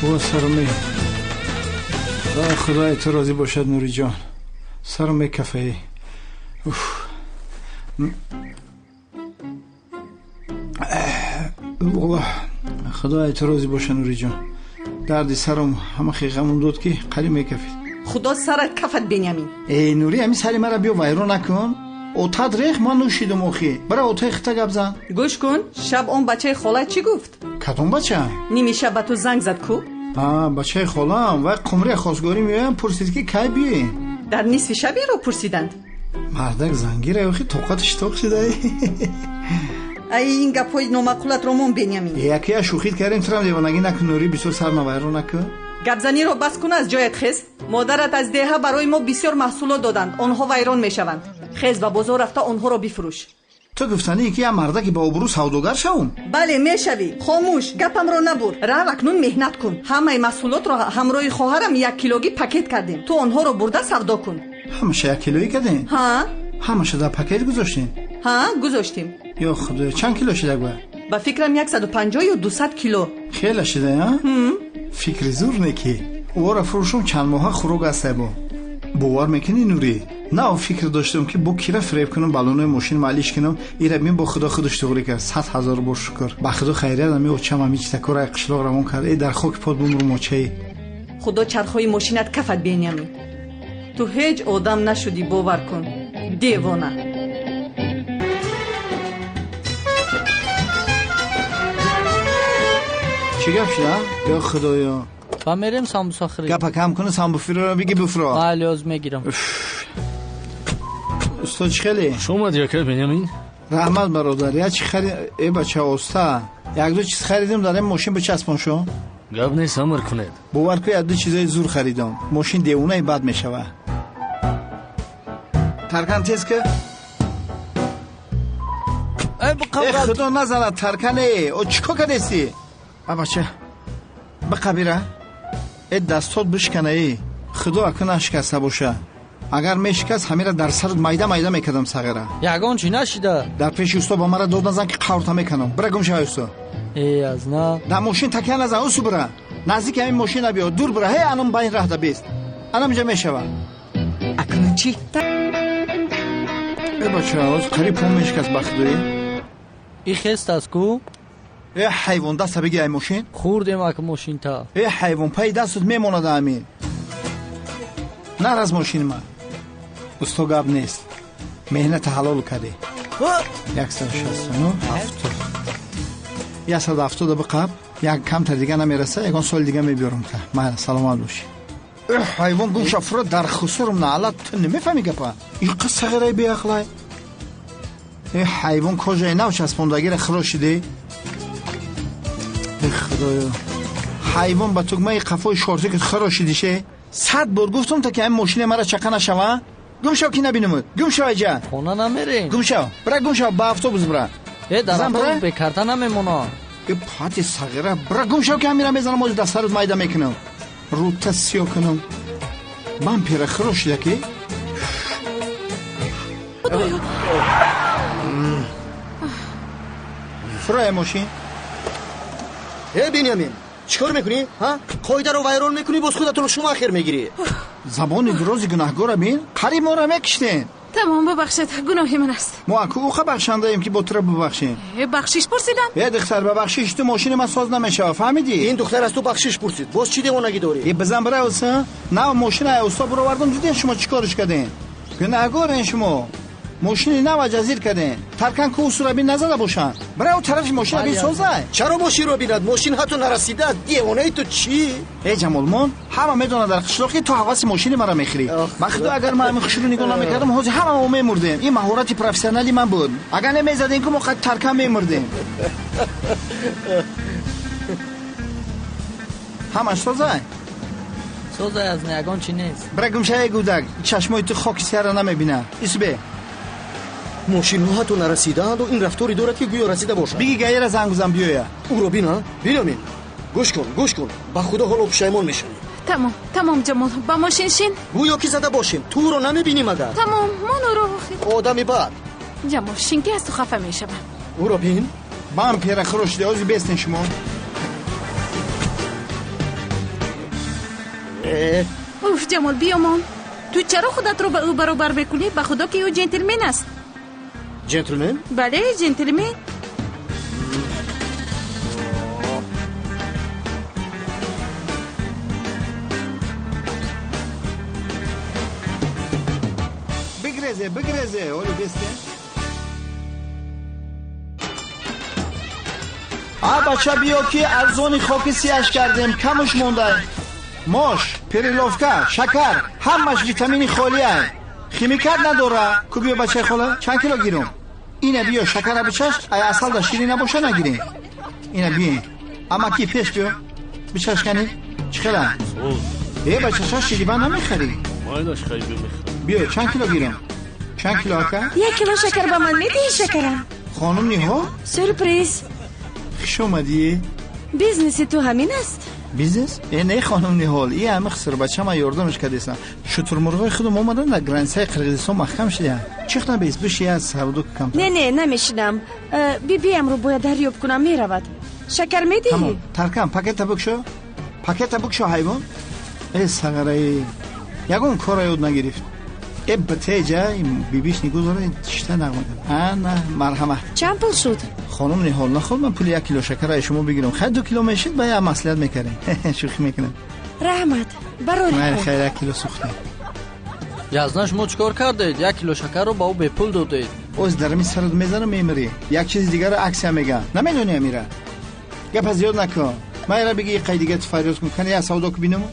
О сарме. Худои ту розӣ бошад Нуриҷон. Сарм мекафе. Уф. Худои ту розӣ бошад Нуриҷон. Дарди сарам ҳама ғамон дод ки қариб мекафид. Худо сарат кафад Бенямин. Эй Нури, ҳамин сари мара биё вайрон накун. Отат рех ман нӯшидум охи. Бара отаи хита гап зан. Гӯш кун, шаб он бачаи хола чӣ гуфт? Кадом бача? Ними шаб ба ту занг зад ку? Бачаи холам вай қумрия хостгорӣ меоям, пурсид ки кай биёем. Дар нисфи шаб инро пурсиданд. Мардак зангира охи тоқаташ тоқ шуда. Ай ин гапҳои номаъқулатро мон Бенямин. Якия шӯхит кардем, турам девонагӣ накун Нури, бисёр сарма вайрон накун. Гапзаниро бас кун, аз ҷоят хез. Модарат аз деҳа барои мо бисёр маҳсулот доданд, онҳо вайрон мешаванд. Хез ба бозор рафта онҳоро бифурӯш. Ту гуфтанӣ ки як мардаки ба обрӯ савдогар шавум? Бале, мешавӣ. Хомӯш, гапамро набур. Рав акнун меҳнат кун. Ҳамаи маҳсулотро ҳамроҳи хоҳарам як килогӣ пакет кардем. Ту онҳоро бурда савдо кун. Ҳамаша як килоӣ кардем? Ҳа. Ҳамаша дар пакет гузоштем? Ҳа, гузоштем. Ё худоё, чанд кило шида ба? Ба фикрам 150 ё 200 кило. Хеле шида, а? Фикри зур неки. Ора фурӯшум чанд моҳа хӯрок аст бо. Бовар мекунӣ Нурӣ? На фикр доштам ки бо кира фиреб кунам, балонои мошин малиш кунам. Ира бин бо худо худаш туғрӣ кард. 100 000 бор шукр. Ба худо хайрият ами очам ами читакора қишлоқ равон кард. Э дар хоки под бумрум очаи. Худо чархҳои мошинат кафад Бенямин. Ту ҳеҷ одам нашудӣ, бовар кун. Девона. Чӣ гап шуда? Ё худоё. Ба мерем самбуса хӯрем. Гапа кам куну самбуфиро биги буфро. Бале, оз мегирам. Устод чӣ хеле? Хуш омадӣ ака Бенямин. Раҳмат бародар. Як чӣ хари э бача оста. Як ду чиз харидем, дар ин мошин бичаспон шо. Гап нест, амр кунед. Бовар кун, як ду чизои зур харидам. Мошин девонаи бад мешава. Таркан тез ки. Э худо назанад таркане. О чӣ кор кардести? А бача биқабира. Э дастот бишкана э. Худо аку нашикаста боша. Агар мешикаст, ҳамира дар сарат майда майда мекардам сағира. Ягон чӣ нашида? Дар пеши усто ба мара дод назан ки қаврта мекунам. Бира гум шава усто. Э аз на. Дар мошин такя назан, усу бира. Наздики ҳамин мошина биё, дур бира. Ҳей анам ба ин раҳда бест. Анам инҷа мешава. Акнун чӣ? Э бача, оз қариб пом мешикаст ба худоӣ. И хест аст ку? Э ҳайвон, даста биги ай мошин. Хӯрдем ак мошинта. Э ҳайвон, пайи дастат мемонад ҳамин. Нар аз мошини ман. Усто гап нест. Меҳната ҳалол кардӣ. 169 70. 170 биқаб, як камтар дига намераса, ягон соли дига мебиёрам та. Майла, саломат бошӣ. Э ҳайвон гум ша фуро дар хусурум наалат, ту намефаҳмӣ гапа. Иқа сағираи беақлай. Э ҳайвон кожаи нав часпондагира хирошидӣ. Э худоё. Ҳайвон ба тугмаи қафои шортикат хирошидише. 100 бор гуфтам та ки ҳамин мошини мара чақа нашава. Гум шав ки набинумуд. Гум шав айҷа. Хона намерем. Гум шав. Бира гум шав, ба автобус бира. Э дар автобус бекарта намемонам. Э пати сағира, бира гум шав ки ҳамира мезанам, ози дар сарат майда мекунам. Рӯта сиё кунам. Ман пира хирошида ки. Фуро мошин. Э Бенямин, чӣ кор мекунӣ? Ҳа? Қоидаро вайрон мекунӣ, боз худатонро шумо ахир мегирӣ. Забони дурози гунаҳгора бин, қариб моро мекиштем. Тамом, бубахшед, гуноҳи ман аст. Мо аку уқа бахшандаем ки бо тура бубахшем. Бахшиш пурсидам. Э духтар, ба бахшиши ту мошини ман соз намешава, фаҳмидӣ? Ин духтар аз ту бахшиш пурсид, боз чӣ девонагӣ дорӣ? Э бизан бира уса, нав мошина ай усто буровардам, дидем шумо чӣ корш кардем. Гунаҳгорен шумо. Мошини нав ҷазир кардем. Таркан ку усура бин назада бошанд. Бира у тарафи мошина бин созай. Чаро мошинро бинад? Мошин ҳатто нарасида. Девонаи ту чӣ? Э Ҷамолмон, ҳама медонад дар қишлоқ ки ту ҳаваси мошини мара мехӯрӣ. Ба худо агар ман ҳамин хушрӯ нигоҳ намекардам, ҳозир ҳама мо мемурдем. Ин маҳорати профессионали ман буд. Агар намезадем ку мо қад таркан мемурдем. Ҳамаш созай? Созай аз ягон чӣ нест. Бира гумшаи гудак, чашмои ту хоки сиҳара намебинад. Исбе. Мошинҳо ҳатто нарасидаанду ин рафторе дорад ки гӯё расида бошад. Биги гаира занг бизан биёя. Ӯро бина, Бенямин. Гӯш кун, гӯш кун. Ба худо ҳоло пушаймон мешавӣ. Тамом, тамом Ҷамол, ба мошин шин. Гӯё ки зада бошем, ту ӯро намебинӣ магар? Тамом, мон ӯро охир. Одами бад. Ҷамол, шин ки аз ту хафа мешавам. Ӯро бин. Ман пера хирошида, ози бестен шумо. Уф, Ҷамол, биёмон. Ту чаро худатро ба ӯ баробар мекунӣ? Ба худо ки ӯ ҷентлмен аст. Ҷентлмен? Бале, ҷентлмен. Бигрезе, бигрезе, олю бесте. А бача биё ки арзони хоки сияш кардем, камуш монда. Мош, переловка, шакар, ҳамаш витамини холия. Химикат надора. Ку биё бачаи хола, чанд кило гирум? Ина биё шакара бичаш, ай асал да ширин набоша нагирем. Ина биё. Амаки пеш биё. Бичаш кани. Чӣ хела? Э бача шаш ширибан намехарӣ? Майлаш хай бимехарам. Биё чанд кило гирам? Чанд кило ака? Як кило шакар ба ман медиҳӣ шакарам? Хонум Ниҳол? Сюрприз. Хуш омадӣ. Бизнеси ту ҳамин аст? Бизнес? Э не хонум Ниҳол, и ҳами хисрбача ман ёрдамаш кардесам. Шутурмурғои худам омадан дар границаи Қирғизистон маҳкам шиданд. Чих набес, биши аз савдо кам. Не, не, намешинам. Бибиамро бояд дарёб кунам, меравад. Шакар медиҳӣ? Тамом, таркам, пакета бикшо. Пакета бикшо ҳайвон. Э сағараи. Ягон кора ёд нагирифт. Э бтеҷа бибиш нигоҳ дора чишта нағма. Ана, марҳамат. Чанд пул шуд? Хонум Ниҳол, наход ман пули як кило шакара шумо бигирам. Хай 2 кило мешид, ба як маслиҳат мекардем. Шӯхӣ мекунам. Раҳмат, барори кор. Хайр, 1 кило сӯхтем. Язна шумо чӣ кор кардед? 1 кило шакарро ба ӯ бепул додед. Оз дарами сарат мезанам, мемирӣ. Як чизи дигарро аксия мегам. Намедонӣ амира? Гапа зиёд накун. Ман ира биги қай дига ту фарёд кун. Кани як савдо ку бинам?